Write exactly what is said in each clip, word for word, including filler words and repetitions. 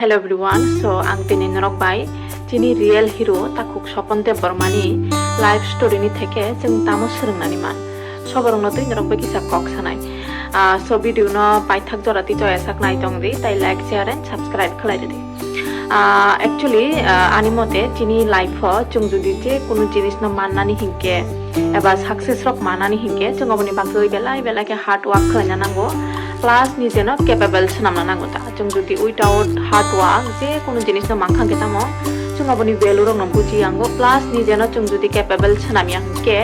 Hello everyone, so ang tini norok bai chini real hero Takhuk Sopon Debbarmani life story ni theke chwng tamo swrwngnani man, soborokno twi norok bai kisa kok sanai. Ah, so video no paithak jora twi choya sak nai tong di, tai like, share and subscribe khlai di. Ah, actually, ah, ani mote chini life o chwng jodi je kunu jinis no mannani hinkhe eba success rok manani hinkhe chwng oboni bagwi belai belai khe hard work khlaina nango, plus nijeno capable swnamna nango ta. Chwng jodi without hard work je kunu jinis no mankha khe tamo chwng oboni value rok no buji yango, plus nijeno chwng jodi capable swnamya hinkhe,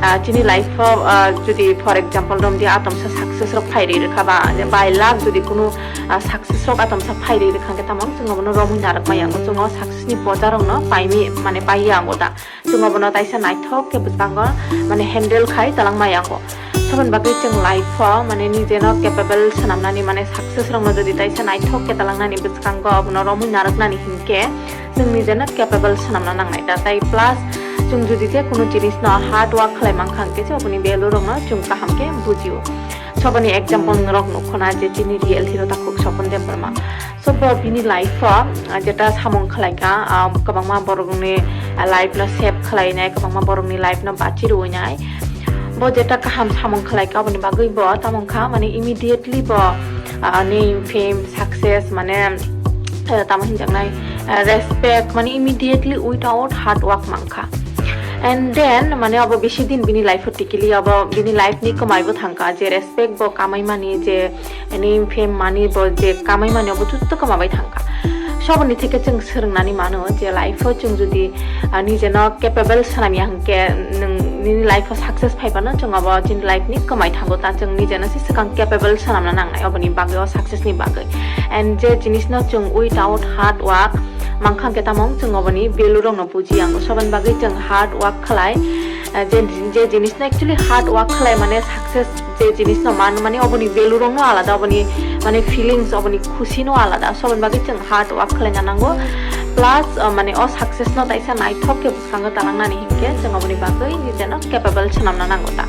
ah, chini life o, ah, jodi for example romdi atomsa success rok phai ri rwkha ba, je bai lakh jodi kunu, ah, success rok atomsa phai ri rwkha khe tamo chwng obono romwi narwkma yango, chwng o success ni poja rok no paimi mane pai yango da. Chwng obono taisa naithok khe bwskango mane handle khai talangma yango. Soboni bagwi chwng life o mane nijeno capable swnamnani mane success rokno jodi taisa naithok khe talangnani bwskango obono romwi narwknani hinkhe chwng nijeno capable swnamna nangnai da. Tai plus chwng jodi je kunu jinisno hard work khlai mankha hinkhe se oboni value rokno chwng kaham khe bujio. Soboni example norok nukhona je chini real hero Takhuk Sopon Debbarma. So bo bini life o, ah, jeta samung khlaikha, ah, kwbangma borokni, ah, life no save khlainai, kwbangma borokni life no bachi rwinai. Bo jeta kaham samung khlaikha, aboni bagwi bo tamo wngkha, mane immediately bo, ah, name, fame, success, mane, eh, tamo hinjaknai, eh, respect, mane immediately without hard work mankha. And then, mane abo bisi din bini life o tikili, abo bini life ni kwmai bo thangkha, je respect bo kamai mani, je name, fame, money bo je kamai mani, obo jotto kwma bai thangkha. Soboni theke chwng swrwngnani mano je life o chwng jodi, ah, nijeno capable swnamya hinkhe nwng nini life o success phaiphano chwng obo chini life ni kwmai thango ta, chwng nijeno se swkang capable swnamna nangnai oboni bagwi, o success ni bagwi. And je jinisno chwng without hard work mankha hinkhe tamo chwng oboni value rokno buji yango. Soboni bagwi chwng hard work khlai, ah, je, je jinisno actually hard work khlai mane success je jinisno man mani oboni value rokno alada, oboni mane feelings, oboni khusi no alada. Soboni bagwi chwng hard work khlaina nango, plus, uh, mane o success no taisa naithok khe bwskango talangnani hinkhe chwng oboni bagwi nijeno capable swnamna nango ta.